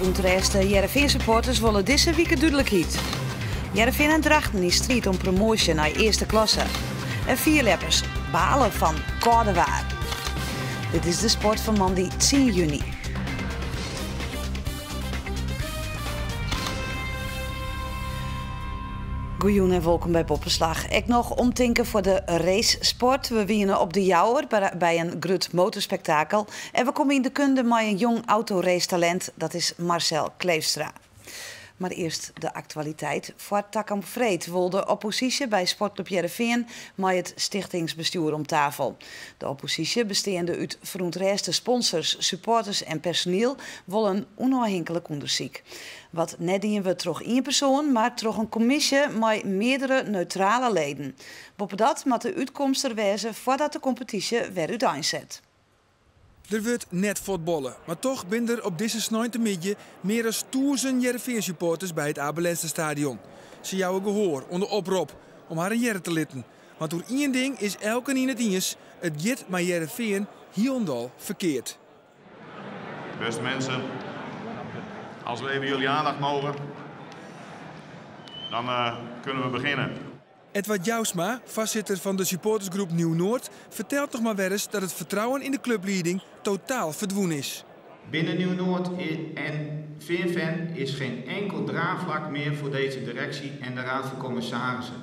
Ferûntrêste Hearrenfean-supporters wolle dizze wike dúdlikheid. Hearrenfean en Drachten yn striid om promoasje nei earste klasse. En fierljeppers bale fan kâlde waar. Dit is de sport fan moandei tsien juny. Goejûn en wolkom by Boppeslach. Ek noch omtinken foar de racesport. We wiene op De Jouwer by in grut motorspektakel en we komme yn de kunde mei in jong autoracetalint, dat is Marcel Kleefstra. Mar earst de aktualiteit. Foar takom freed wol de opposysje by Sportklup Hearrenfean mei it stichtingsbestjoer om tafel. De opposysje, besteande út ferûntrêste sponsors, supporters en personiel, wol in ûnôfhinklik ûndersyk. Wat net dien wurdt troch ien persoan, mar troch in kommisje mei meardere neutrale leden. Boppedat moat de útkomst der wêze foardat de kompetysje wer úteinset. Der wurdt net fuotballe, mar toch binne der op dizze sneintemiddei mear as 1000 Hearrenfean-supporters by it Abe Lenstrastadion. Se jouwe gehoar oan de oprop om harren hearre te litten. Want oer ien ding is elkenien it iens, it giet mei Hearrenfean hielendal ferkeard. Beste mensen, als we even jullie aandacht mogen, dan kunnen we beginnen. Edward Jousma, foarsitter fan de supportersgroep Nieuw Noord, fertelt noch mar wer ris dat it fertrouwen yn de kluplieding totaal ferdwûn is. Binnen Nieuw Noord en Feanfan is geen enkel draagvlak meer voor deze directie en de Raad van Commissarissen.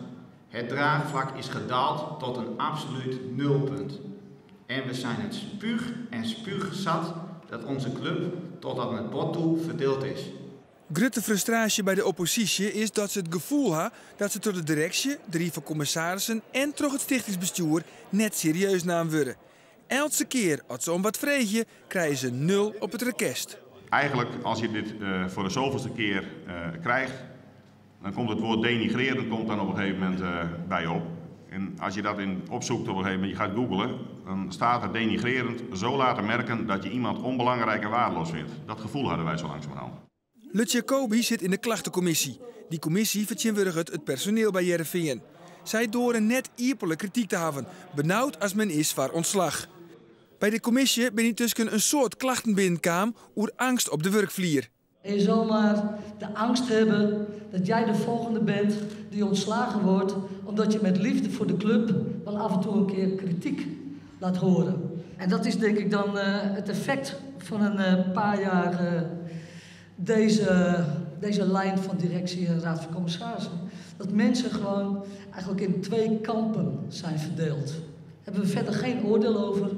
Het draagvlak is gedaald tot een absoluut nulpunt. En we zijn het spuug en spuug zat dat onze club tot aan het bot toe verdeeld is. Grutte frustraasje by de opposysje is dat se it gefoel ha dat se troch de direksje, de rie fan kommissarissen en troch it stichtingsbestjoer net serieus naam wurde. Eltse kear as se om wat freegje, krije se nul op it rekest. Eigenlijk, als je dit voor de zoveelste keer krijgt, dan komt het woord denigrerend komt dan op een gegeven moment bij op. En als je dat in opzoekt op een gegeven moment, je gaat googlen, dan staat er denigrerend zo laten merken dat je iemand onbelangrijk en waardeloos vindt. Dat gevoel hadden wij zo langzamerhand. Lutz Jacobi sit yn de klachtekommisje. Dy kommisje fertsjintwurdiget it personiel by Hearrenfean. Sy doare net iepenlik krityk te hawwen, benaud as men is foar ûntslach. By de kommisje binne yntusken in soad klachten binnenkaam oer eangst op de wurkflier. En je zal maar de angst hebben dat jij de volgende bent die ontslagen wordt, omdat je met liefde voor de club wel af en toe een keer kritiek laat horen. En dat is denk ik dan het effect van een paar jaar deze lijn van directie en raad van commissarissen. Dat mensen gewoon eigenlijk in twee kampen zijn verdeeld. Daar hebben we verder geen oordeel over,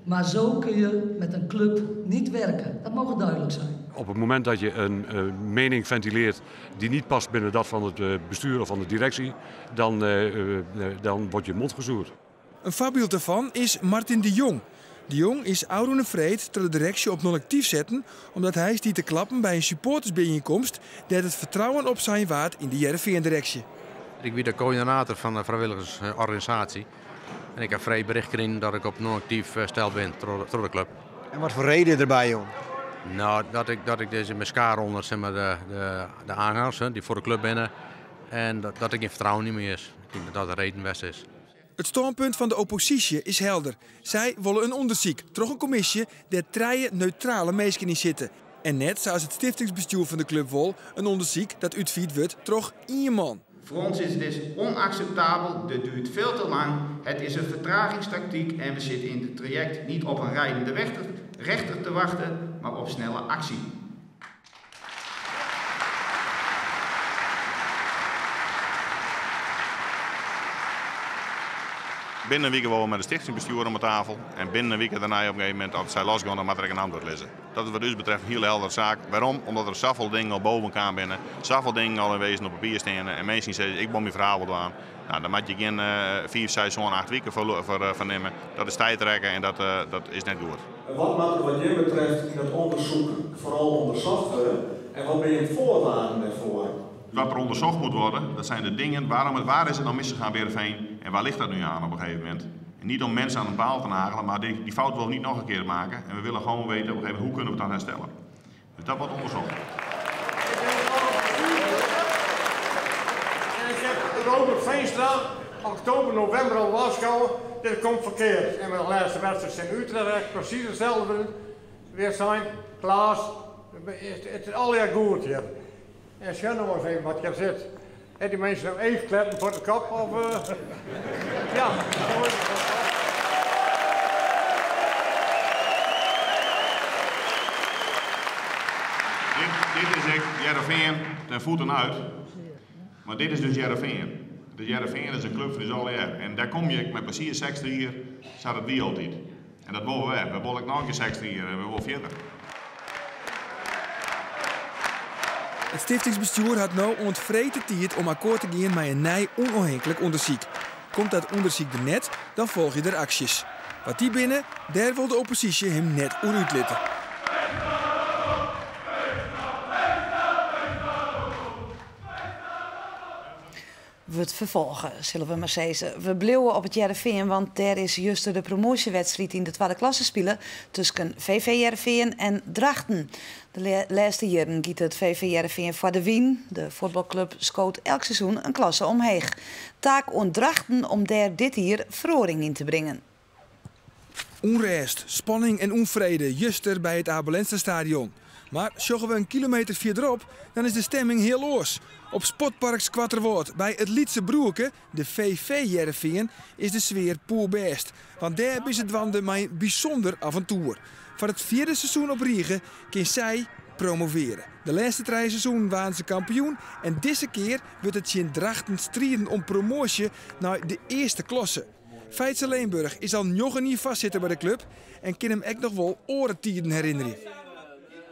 maar zo kun je met een club niet werken. Dat mogen duidelijk zijn. Op het moment dat je een mening ventileert die niet past binnen dat van het bestuur of van de directie, dan wordt je mond gezoerd. In foarbyld dêrfan is Martin de Jong. De Jong is ôfrûne freed troch de direksje op non-aktyf setten omdat hy stie te klappen by in supportersbyienkomst dêr't it fertrouwen opsein waard yn de Hearrenfean-direksje. Ik wie de koördinator fan de frijwilligersorganisaasje en ik ha freed berjocht krigen dat ik op non-aktyf steld bin troch de klup. En watfoar reden derby, jong? Nou, dat ik dus mijn schaar onder, zeg maar, de aanhangers, hè, dy't foar de klup binne, en dat ik gjin fertrouwen mear is. Ik tink dat dat de reden west is. It stânpunt fan de opposysje is helder. Sy wolle in ûndersyk troch in kommisje dêr't trije neutrale minsken yn sitte. En net, sa as it stiftingsbestjoer fan de klup wol, in ûndersyk dat útfierd wurdt troch ien man. Voor ons is het dus onacceptabel, dit duurt veel te lang, het is een vertragingstactiek en we zitten in het traject niet op een rijdende rechter te wachten, maar op snelle actie. Binnen in wike wolle we mei de stichtingsbestjoer om 'e tafel en binnen in wike dêrnei op in gegeven momint, as sy losgean, dan moat der ek in antwurd lizze. Dat is wat ús betreft in hiel heldere saak. Wêrom? Omdat der safolle dingen al boven kaam binne, safolle dingen al yn wezen op papier steane en minsken sizze ik wol myn ferhaal wol dwaan. Nou, dan moat je gjin 5, 6, 7, 8 wiken foar nimme. Dat is tijdrekken en dat is net goed. En wat moat der wat jim betreft yn it ûndersyk foaral ûndersocht wurde en wat binne jim foarwaarden dêrfoar? Wat er onderzocht moet worden, dat zijn de dingen, waar is het nou misgegaan bij Heerenveen en waar ligt dat nu aan op een gegeven moment? En niet om mensen aan een paal te nagelen, maar die fout willen we niet nog een keer maken. En we willen gewoon weten op een gegeven moment, hoe kunnen we het dan herstellen? Dus dat wordt onderzocht. En ik heb Robert Veenstra oktober, november al waarschuwen, dit komt verkeerd. En mijn laatste wedstrijd in Utrecht, precies hetzelfde weer zijn. Klaas, Het is allegear goed hjir. En sjoch no ris even wat hjir sit. Ha dy minsken no eachkleppen foar de kop of ja, zo is it. Dit is ek Hearrenfean ten voeten uit. Mar dit is dus Hearrenfean. Dus Hearrenfean is in klup fan ús allegear. En dêr komme je ek mei plezier 60 jier, sa't it wie altyd. En dat wolle we wer. We wolle ek noch in kear 60 jier en we wolle fierder. It stiftingsbestjoer hat no oant freed de tiid om akkoart te gean mei in nij ûnôfhinklik ûndersyk. Komt dat ûndersyk der net, dan folgje der aksjes. Wat dy binne, dêr wol de opposysje him net oer útlitte. Wurdt ferfolge, sille we mar sizze. We bliuwe op it Hearrenfean, want dêr is juster de promoasjewedstriid yn de twadde klasse spile tusken VV Hearrenfean en Drachten. De lêste jierren giet it VV Hearrenfean foar de wyn. De fuotbalklup skoot elk seizoen in klasse omheech. Taak oan Drachten om dêr dit jier feroaring yn te bringen. Ûnrêst, spanning en ûnfrede juster by it Abe Lenstra Stadion. Mar sjogge we in kilometer fierderop, dan is de stemming hiel oars. Op Sportpark Skoatterwâld by it lytse broerke, de VV Hearrenfean, is de sfear poerbêst. Want dêr binne se dwaande mei in bysûnder aventoer. Foar it fjirde seizoen op rige kin sy promoveare. De lêste trije seizoenen waarden se kampioen en dizze kear wurdt it tsjin Drachten striden om promoasje nei de earste klasse. Feitse Leemburg is al njoggen jier foarsitter by de klup en kin him ek noch wol oare tiden herinnerje.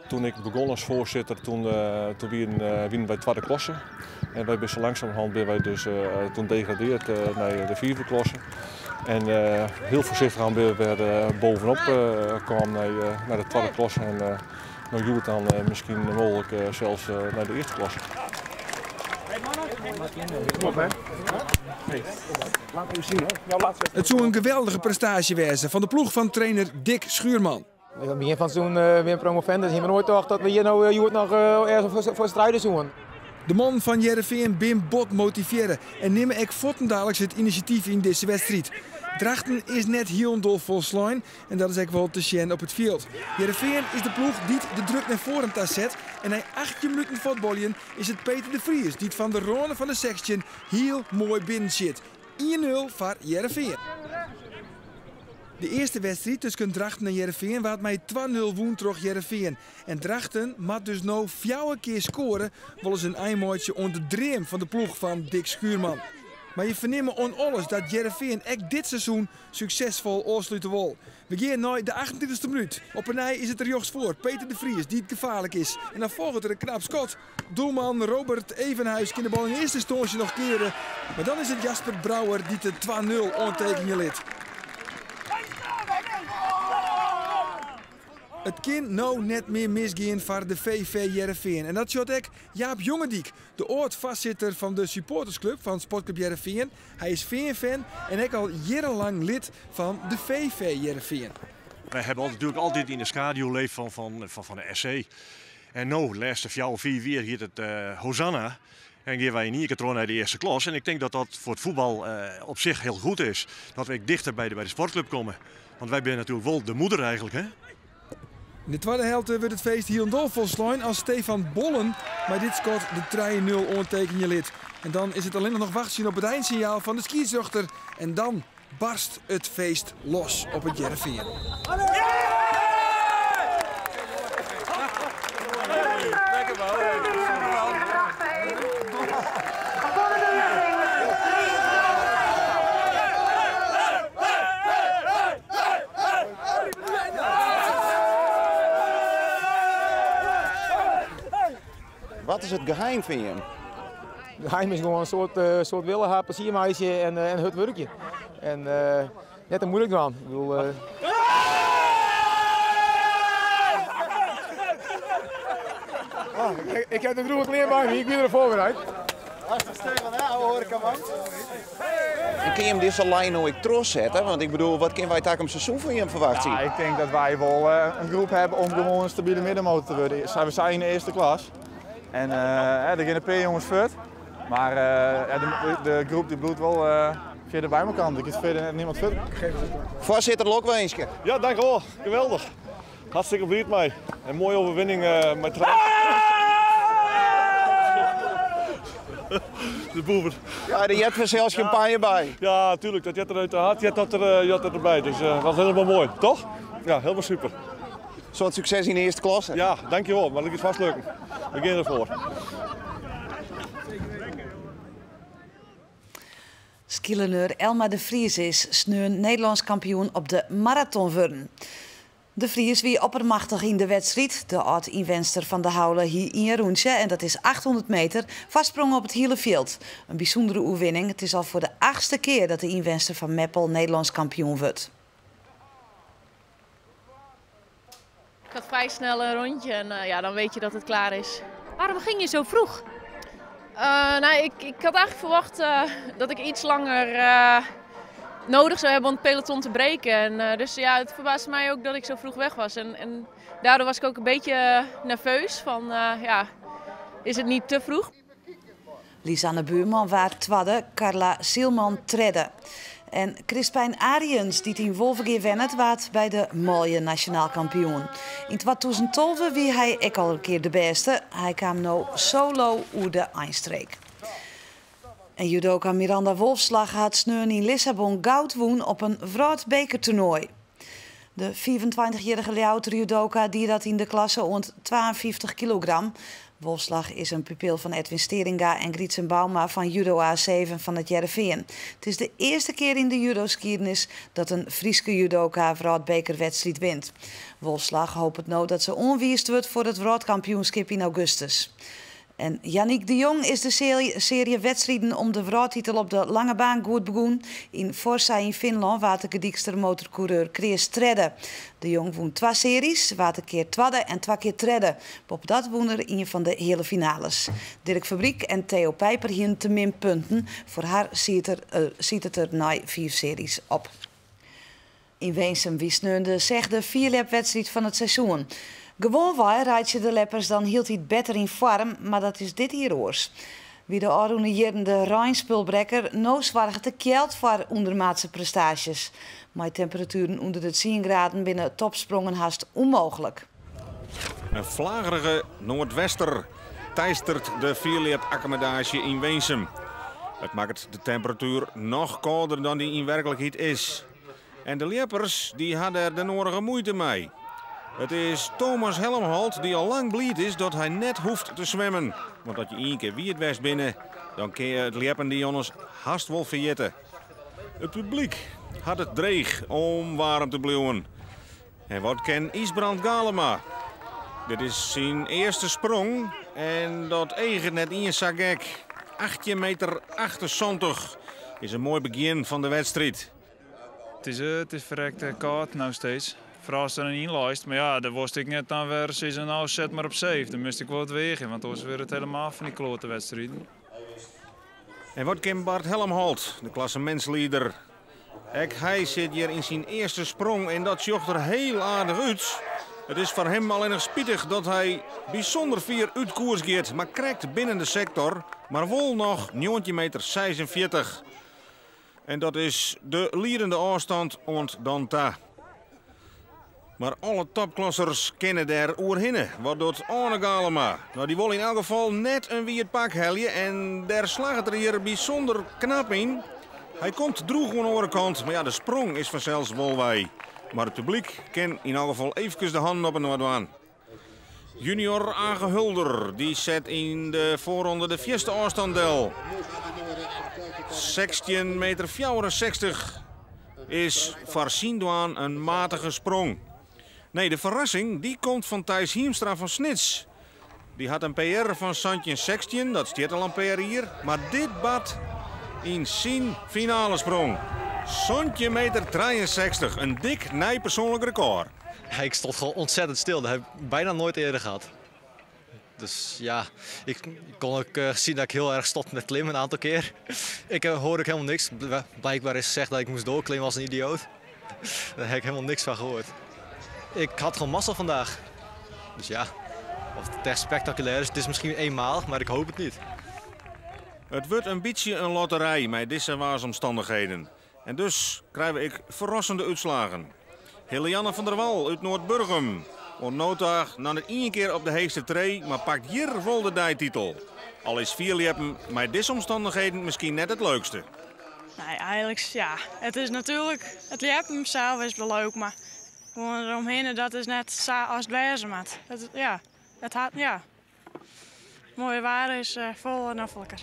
Toen ik begon als voorzitter, toen, uh, toen wienen, uh, wienen wij tweede klasse. En wij zijn langzamerhand ben wij dus uh, toen degradeerd naar de vierde klasse. En heel voorzichtig aan ben we weer bovenop kwam naar, naar de tweede klasse. En no hjoed dan miskien mooglik sels nei de earste klasse. It soe in geweldige prestaasje wêze fan de ploech fan trainer Dick Schuurman. Oan it begjin fan it seizoen wiene promovendus, hiene we noait tocht dat we hjir no hjoed noch ergens foar stride soene. De mannen fan Hearrenfean bin bot motivearre en nimme ek fuortendaliks it inisjatyf yn dizze wedstriid. Drachten is net hielendal folslein En dat is ek wol te sjen op it fjild. Hearrenfean is de ploech dy't de druk nei foaren ta set en nei 18 minuten fuotbaljen is it Peter de Vries dy't fan de râne fan de 16 hiel moai binnen sjit. 1-0 foar Hearrenfean. De earste wedstriid tusken Drachten en Hearrenfean waard mei 2-0 wûn troch Hearrenfean. En Drachten moat dus no fjouwer kear skoare wolle se in ein meitsje oan de dream fan de ploech fan Dick Schuurman. Mar je fernimme oan alles dat Hearrenfean ek dit seizoen suksesfol ôfslute wol. We gean nei de 38ste minút. Op 'e nij is it rjochtsfoar Peter de Vries dy't gefaarlik is. En dan folget der in knap skot. Doelman Robert Evenhuis kin de bal yn earste ynstânsje noch keare. Mar dan is it Jasper Brouwer dy't de 2-0 oantekenje lit. It kin no net mear misgean foar de VV Hearrenfean. En dat sjocht ek Jaap Jongedyk, de âld-foarsitter fan de supportersklub fan Sportklub Hearrenfean. Hy is Feanfan en ek al jierrenlang lid fan de VV Hearrenfean. Wy hawwe natuerlik altyd yn de skaduw leefd fan de SC. En no, de lêste fjouwer, fiif jier giet it Hosanna en gean wy yn ien kear troch nei de earste klas. En ik tink dat dat foar it fuotbal op sich hiel goed is. Dat we ek dichter by de sportklup komme. Want wy binne natuerlik wol de moeder eigenlik, hè? Yn de twadde helte wurdt it feest hielendal folslein as Stefan Bollen mei dit skot de trije nul oantekenje lit. En dan is it allinnich noch wachtsjen op it einsinjaal fan de skiedsrjochter en dan barst it feest los op It Hearrenfean. Wat is it geheim fan jim? It geheim is gewoan in soad, uh, soad wille ha, plezier meitsje en, uh, en hurd wurkje. En uh, net te moeilijk dwaan. Ik bedoel, uh... oh, ik, ik heb de droege klean by my, ik bin der voorbereid. Hartstikke Stefan, hè, oude horecaman. En kin jim dizze lijn no ek trochsette? Want ik bedoel, wat kinne wy takom seizoen fan jim ferwachtsje? Ja, ik tink dat wy wol eh, in groep hawwe om gewoan in stabile middenmotor te wurden. Sa, we zijn yn de earste klas. En uh, der geane in pear jonges fuort. Mar uh, de, de groep dy bliuwt wol uh, fierder by elkoar. Der giet fierder niemand fuort. Foarsitter, lokwinske. Ja, dankjewol. Geweldich. Hartstikke bliid mei. In moaie overwinning mei trije. De boever. Ja, der heart fansels champagne by. Ja, tuurlijk. Dat heart der uiteraard heart dat der, heart dat derby. Dus dat was helemaal mooi, toch? Ja, helemaal super. Soad sukses yn de earste klasse. Ja, dankjewol. Mar dat giet fêst lukken. We gean derfoar. Skeeleneur Elma de Vries is sneon Nederlânsk kampioen op de maraton wurden. De Vries wie oppermachtich yn de wedstriid. De âld-ynwenster fan De Haule hie ien rûntsje en dat is 800 meter foarsprong op it hiele fjild. In bysûndere oerwinning. It is al foar de achtste kear dat de ynwenster fan Meppel Nederlânsk kampioen wurdt. Ik had vrij snel een rondje en ja, dan weet je dat het klaar is. Waarom ging je zo vroeg? Nou, ik had eigenlijk verwacht dat ik iets langer nodig zou hebben om het peloton te breken. En dus ja, het verbaasde mij ook dat ik zo vroeg weg was. En daardoor was ik ook een beetje nerveus van, ja, is het niet te vroeg? Lisanne Buurman waard twadde, Carla Zielman tredde. En Crispijn Ariëns, dy't yn Wolvegea wennet, waard by de manlju nasjonaal kampioen. Yn 2012 wie hy ek al in kear de bêste. Hy kaam no solo oer de einstreek. En judoka Miranda Wolfslag hat sneon yn Lissabon goud wûn op in wrâldbekertoernoai. De 25-jierrige Ljouwerter judoka die dat yn de klasse oant 52 kilogram. Wolfslag is in pupil fan Edwin Steringa en Grietsen Bouma fan Judo A7 fan it Hearrenfean. It is de earste kear yn de judoskiednis dat in Fryske judoka wrâldbekerwedstriid wint. Wolfslag hopet no dat se oanwiisd wurdt foar it wrâldkampioenskip yn augustus. En Jannick de Jong is de searje wedstriden om de wrâldtitel op de lange baan goed begûn. Yn Forssa yn Finlân waard de Gerdykster motorkoereur kreas tredde. De Jong wûn twa searjes, waard in kear twadde en twa kear tredde. Boppedat wûn er ien fan de heale finales. Dirk Fabriek en Theo Pijper hienen te min punten. Foar har siet it der nei fiif searjes op. Yn Winsum wie sneon de sechde fierljepwedstriid fan it seizoen. Gewoanwei reitsje de ljeppers dan hieltyd better yn foarm, mar dat is dit jier oars. Wie de ôfrûne jierren de rein spulbrekker, no soarget de kjeld foar ûndermaatse prestaasjes. Mei temperatueren ûnder de 10 graden binne topsprongen hast ûnmooglik. In flagerige noardwester teistert de fierljepakkommodaasje yn Winsum. It makket de temperatuer noch kâlder dan dy yn werklikheid is. En de ljeppers dy ha der de nedige muoite mei. It is Thomas Helmholt dy't al lang bliid is dat hy net hoecht te swimmen. Want as je ien kear wiet west binne, dan kinne je it ljeppen dy ommers hast wol ferjitte. It publyk hat it dreech om waarm te bliuwen. En wat kin Ysbrand Galema? Dit is syn earste sprong en dat eaget net iens sa gek. 18 meter 78 is in moai begjin fan de wedstriid. Het is verrekt koud nou steeds. Vooral als er een inlijst. Maar ja, daar worst ik net dan weer zeggen, nou zet maar op safe. Dan moest ik wel wat wegen, want anders werd het helemaal van die klote wedstrijden. En wat kin Bart Helmholt, de klassemintslieder? Ek hy sit hjir yn syn earste sprong en dat sjocht der hiel aardich út. It is foar him allinnich spitich dat hy bysûnder fier út koers giet, mar krekt binnen de sektor, mar wol noch 19 meter 46. En dat is de liedende ôfstân oant dan ta. Mar alle topklassers kinne dêr oerhinne. Wat docht Arne Galema? Nou, dy wol yn elk gefal net in wiet pak helje en dêr slagget er hjir bysûnder knap yn. Hy komt droech oan de oare kant, mar ja, de sprong is fansels wol wei. Mar it publyk kin yn elk gefal eefkes de hannen op inoar dwaan. Junior Age Hulder dy set yn de foarronde de fierste ôfstân del. 16 meter 64 is foar syn dwaan in matige sprong. Nee, de ferrassing dy komt fan Thijs Hiemstra fan Snits. Dy hat in PR fan 16, dat stiet al in pear jier. Mar dit bart yn syn finalesprong. 17 meter 63, in dik nij persoanlik rekôr. Ja, ik stond gewoon ontzettend stil. Dat heb ik bijna nooit eerder gehad. Dus ja, ik kon ook zien dat ik heel erg stopte met klimmen een aantal keer. Ik hoorde ook helemaal niks. Blijkbaar is gezegd dat ik moest doorklimmen als een idioot. Daar heb ik helemaal niks van gehoord. Ik had gewoon mazzel vandaag. Dus ja, of het echt spectaculair is, het is misschien eenmalig, maar ik hoop het niet. It wurdt in bytsje in lotterij mei dizze waarsomstannichheden. En dus krije we ferrassende útslaggen. Helianne van der Wal út Noardburgum. Oant no ta noch net ien kear op de heechste tree, mar pakt hjir wol de deititel. Al is fierljeppen mei dizze omstannichheden miskien net it leukste. Nee, eigenlijk ja. Het is natuurlijk, it ljeppen sels is wol leuk, mar gewoan deromhinne, dat is net sa as it wêze moat. Het, ja, it hat, ja. Moaie waar is folle nofliker.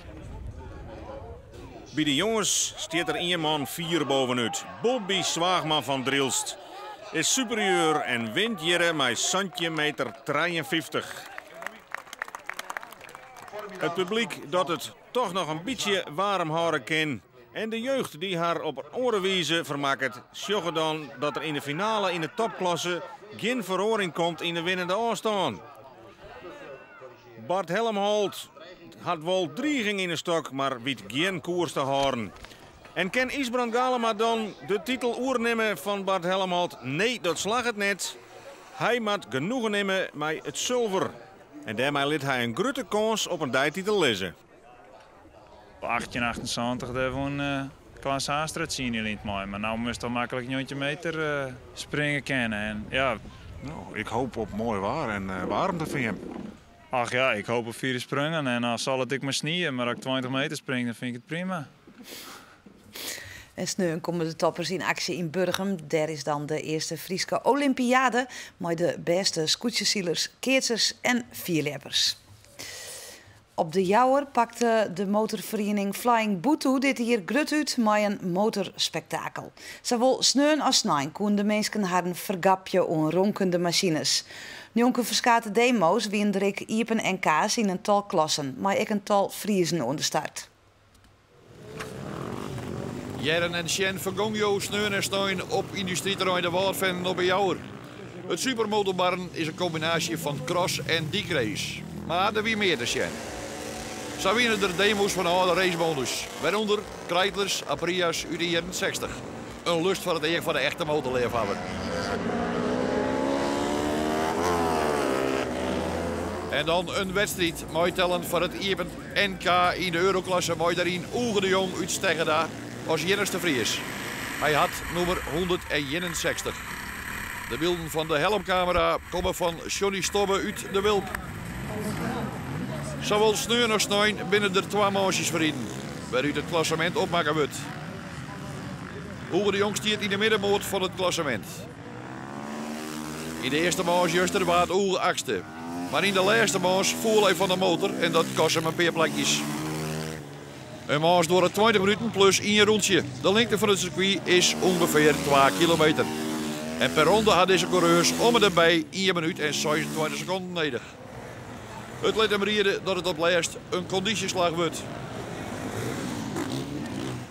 By de jonges stiet der ien man fier bovenút. Bobby Zwaagman fan Drylst is superieur en wint hjirre mei 17 meter 53. It publyk dat it toch noch in bytsje waarm hâlde kin en de jeugd dy't har op in oare wize fermakket, sjogge dan dat der yn de finale yn de topklasse gjin feroaring komt yn de winnende ôfstân. Bart Helmholt hat wol driging yn 'e stok, mar wit gjin koers te hâlden. En kin Ysbrand Galema dan de titel oernimme fan Bart Helmholt? Nee, dat slagget net. Hy moat genoegen nimme mei it sulver. En dêrmei lit hy in grutte kâns op in deititel lizze. Op 1878 dêr wûn Klaas Haanstra tsien jier lyn mei, mar no moatst al maklik 19 meter springe kinne. En ja. No, ik hoop op moai waar en waarmte foar jim. Ach ja, ik hoop op fiere sprongen en dan sil it ek mar snieie, mar as ik 20 meter spring, dan fyn ik it prima. En sneon komme de toppers yn aksje yn Burgum. Dêr is dan de earste Fryske Olympiade mei de bêste skûtsjesilers, keatsers en fierljeppers. Op De Jouwer pakte de motorferiening Flying Bûtoe dit jier grut út mei in motorspektakel. Sawol sneon as snein koene de minsken harren fergapje oan ronkende masines. Njonken ferskate demo's wiene der ek iepen NK's yn in tal klassen, mei ek in tal Friezen oan de start. Hearren en sjen fergong jo sneon en snein op yndustryterrein De Wâldfennen op 'e Jouwer. It supermotorbarren is in kombinaasje fan cross en dykrace. Mar der wie mear te sjen. Sa wiene der demo's fan âlde racemotors, wêrûnder Kreidlers, Aprilia's út de jierren 60. In lust foar it each foar de echte motorleafhawwer. En dan in wedstriid meitellen foar it iepen NK yn de Euroklasse mei dêryn Oege de Jong út Steggerda as iennichste Fries. Hy hat nûmer 161. De bylden fan de helmkamera komme fan Johnny Stobbe út De Wilp. Sawol sneon as snein binne der twa mânsjes ferriden, wêrút it klassemint opmakke wurdt. Oege de Jong stiet yn de middenmoat fan it klassemint. Yn de earste mâns juster waard Oege achtste. Mar yn de lêste mâns foel hy fan de motor en dat koste him in pear plakjes. In mâns duorret 20 minuten plus ien rûntsje. De lingte fan it sirkwy is ûngefear 2 kilometer. En per ronde ha dizze koereurs om en derby ien minút en 26 sekonden nedich. It lit him riede dat it op lêst in kondysjeslach wurdt.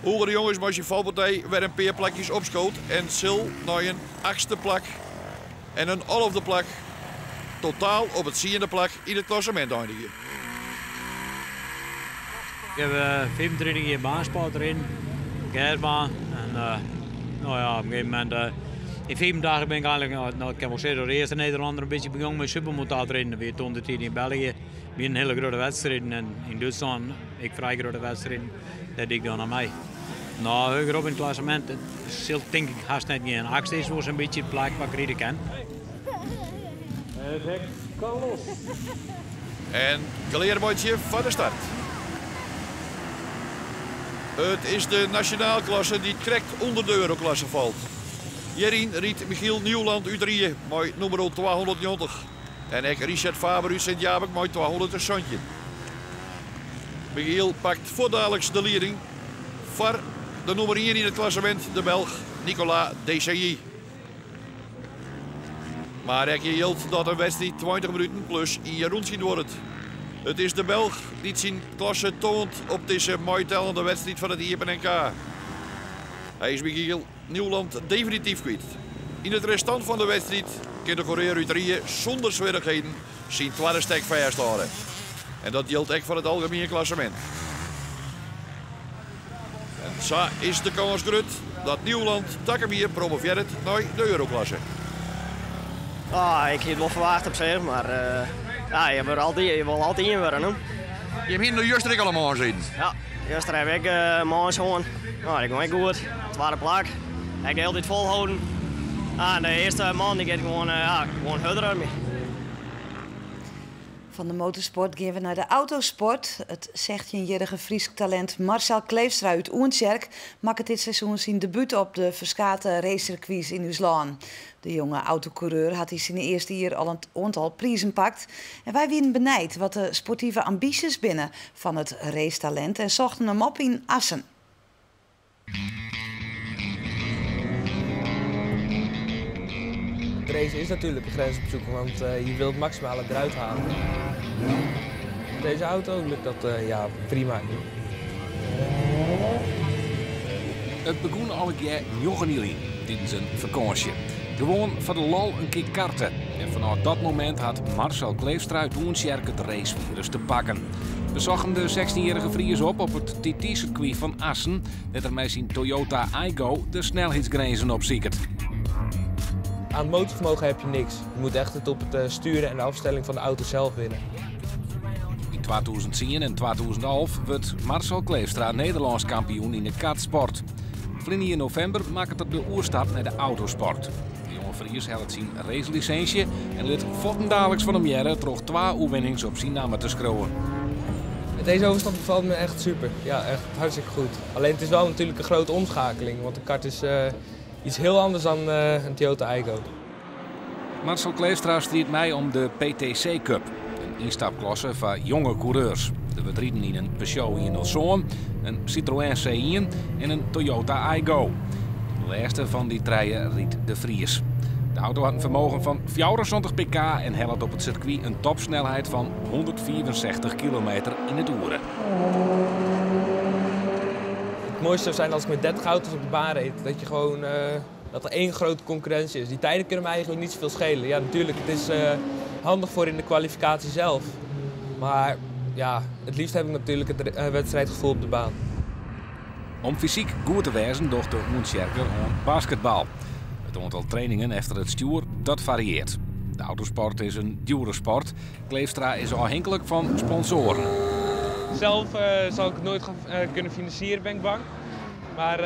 Oege de Jong is mei syn falpartij wer in pear plakjes opskood en sil nei in achtste plak en in alfde plak totaal op it tsiende plak yn it klassemint einigje. Ik heb 35 jier baansport riden, gersbaan. En no ja, op in gegeven momint, yn 85 bin ik eigenlik, no, ik kin wol sizze dat de earste Nederlanner in bytsje begûn mei supermotard riden. Dat wie toen de tiid yn België, wienen hiele grutte wedstriden en yn Dútslân ek frij grutte wedstriden. Dêr die ik dan oan mei. No, heger op yn it klassemint sil tink ik hast net gean. Achtste is wol sa'n bytsje it plak wat ik ride kin. Het hek kan los. En klearmeitsje foar de start. It is de nasjonaalklasse dy't krekt ûnder de euroklasse falt. Hjiryn rydt Michiel Nieuwland út Rie mei nûmer 290 en ek Richard Faber út Sint Jabik mei 217. Michiel pakt fuortdaliks de lieding foar de nûmer ien yn it klassemint, de Belch Nicolas Desailly. Mar ek hjir jildt dat in wedstriid 20 minuten plus ien rûntsje duorret. It is de Belch dy't syn klasse toant op dizze meitellende wedstriid fan it Iepen NK. Hy is Michiel Nieuwland definityf kwyt. Yn it restant fan de wedstriid kin de koereur út Rie sûnder swierrichheden syn twadde stek fêsthâlde. En dat jildt ek foar it algemien klassemint. En sa is de kâns grut dat Nieuwland takom jier promovearret nei de Euroklasse. Ah, ik hie it wol ferwachte op sich, mar uh, ja, je wurde altyd, je wolle altyd ien wurde, no. Je hiene der juster ek al in mâns riden? Ja, juster ha ik uh, mâns hân. No, dat gong ek goed. Twadde plak. Ek de hiele tiid folholden. Ah, de earste man dy giet gewoan, uh, ja, gewoan hurder as my. Fan de motorsport gean we nei de autosport. It sechtjinjierrige Frysk talint Marcel Kleefstra út Oentsjerk makket dit seizoen syn debút op de ferskate racesirkwys yn ús lân. De jonge autokoereur hat yn syn earste jier al in oantal prizen pakt. En wy wienen benijd wat de sportive ambysjes binne fan it racetalint en sochten him op yn Assen. Het race is natuurlijk een grens opzoeken, want je wilt het maximale eruit halen. Deze auto lukt dat ja, prima. It begûn allegear njoggen jier lyn, tidens in fakânsje. Gewoan foar de lol in kear karte. En fanôf dat momint hat Marcel Kleefstra út Oentsjerk it racefirus te pakken. We sochten de 16-jierrige Fries op op it TT-sirkwy fan Assen, dêr't er mei syn Toyota Aygo de snelheidsgrinzen opsiket. Aan het motorvermogen heb je niks. Je moet echt het op het sturen en de afstelling van de auto zelf winnen. Yn 2010 en 2011 wurdt Marcel Kleefstra Nederlânsk kampioen yn de kartsport. Ferline jier novimber makket er de oerstap nei de autosport. De jonge Fries hellet syn racelisinsje en lit fuortendaliks fan him hearre troch twa oerwinnings op syn namme te skriuwen. Deze overstap bevalt me echt super. Ja, echt hartstikke goed. Alleen het is wel natuurlijk een grote omschakeling, want de kart is iets heel anders dan een Toyota Aygo. Marcel Kleefstra striidt mei om de PTC Cup, in ynstapklasse foar jonge koereurs. Der wurdt riden yn in Peugeot 107, in Citroën C1 en in Toyota Aygo. De lêste fan dy trije rydt de Fries. De auto hat in fermogen fan 74 pk en hellet op it sirkwy in topsnelheid fan 165 kilometer yn it oere. Het mooiste zou zijn als ik met 30 auto's op de baan reed. Dat je gewoon, dat er één grote concurrentie is. Die tijden kunnen me eigenlijk niet zoveel schelen. Ja, natuurlijk, het is handig voor in de kwalificatie zelf. Maar ja, het liefst heb ik natuurlijk het wedstrijdgevoel op de baan. Om fysyk goed te wêzen docht de Oentsjerker oan basketbal. It oantal trainingen efter it stjoer, dat fariearret. De autosport is in djoere sport. Kleefstra is ôfhinklik fan sponsoaren. Zelf zal ik het nooit gaan kunnen financieren, ben ik bang. Maar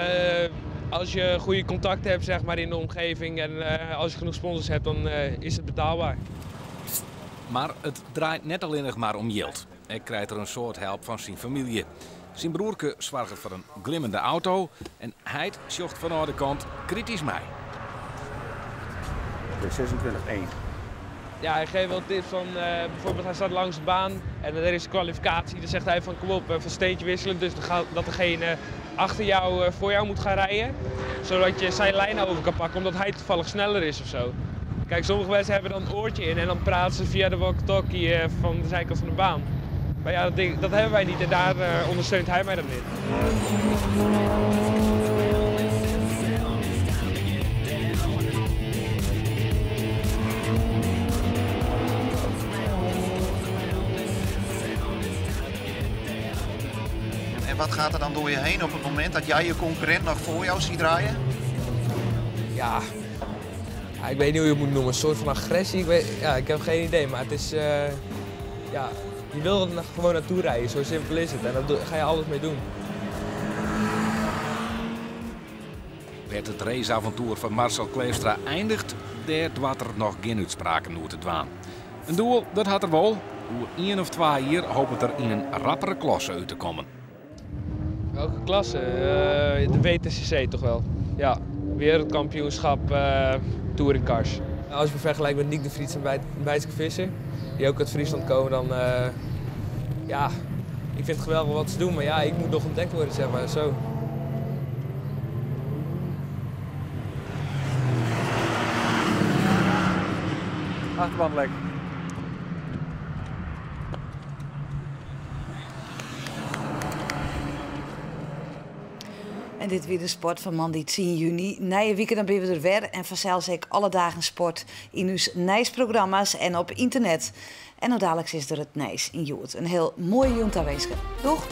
als je goede contacten hebt, zeg maar, in de omgeving en als je genoeg sponsors hebt, dan is het betaalbaar. Mar it draait net allinnich mar om jild. Hy krijt der in soad help fan syn famylje. Syn broerke soarget foar in glimmende auto en heit sjocht fanôf de kant kritysk mei. 26-1. Ja, hij geeft wel tips van, bijvoorbeeld hij staat langs de baan en er is kwalificatie. Dan zegt hij van kom op, van steentje wisselen. Dus dat degene achter jou voor jou moet gaan rijden. Zodat je zijn lijn over kan pakken, omdat hij toevallig sneller is. Kijk, sommige mensen hebben dan een oortje in en dan praten ze via de walkie-talkie van de zijkant van de baan. Maar ja, dat hebben wij niet en daar ondersteunt hij mij dan in. En wat gaat er dan door je heen op het moment dat jij je concurrent nog voor jou ziet draaien? Ja, ja, ik weet niet hoe je het moet noemen. Een soort van agressie. Ik heb geen idee, maar het is, ja, je wil er gewoon naartoe rijden, zo simpel is het. En daar ga je alles mee doen. Wêr't it raceavontoer fan Marcel Kleefstra einiget, dêr doart er noch gjin útspraken oer te dwaan. In doel, dat hat er wol. Oer ien of twa jier hopet er yn in rappere klasse út te kommen. Welke klasse? De WTCC toch wel. Ja, wereldkampioenschap touringcars. Als je me vergelijkt met Niek de Vries en Beitske Visser, die ook uit Friesland komen, dan ja, ik vind het geweldig wat ze doen, maar ja, ik moet nog ontdekt worden, zeg maar, zo. Achterband lek. En dit wie de sport fan moandei 10 juny. Nije wike dan binne we der wer en fansels ek alle dagen sport yn ús nijsprogramma's en op ynternet. En no daliks is der It Nijs yn Hjoed. In hiel moaie jûn tawinske. Doeg!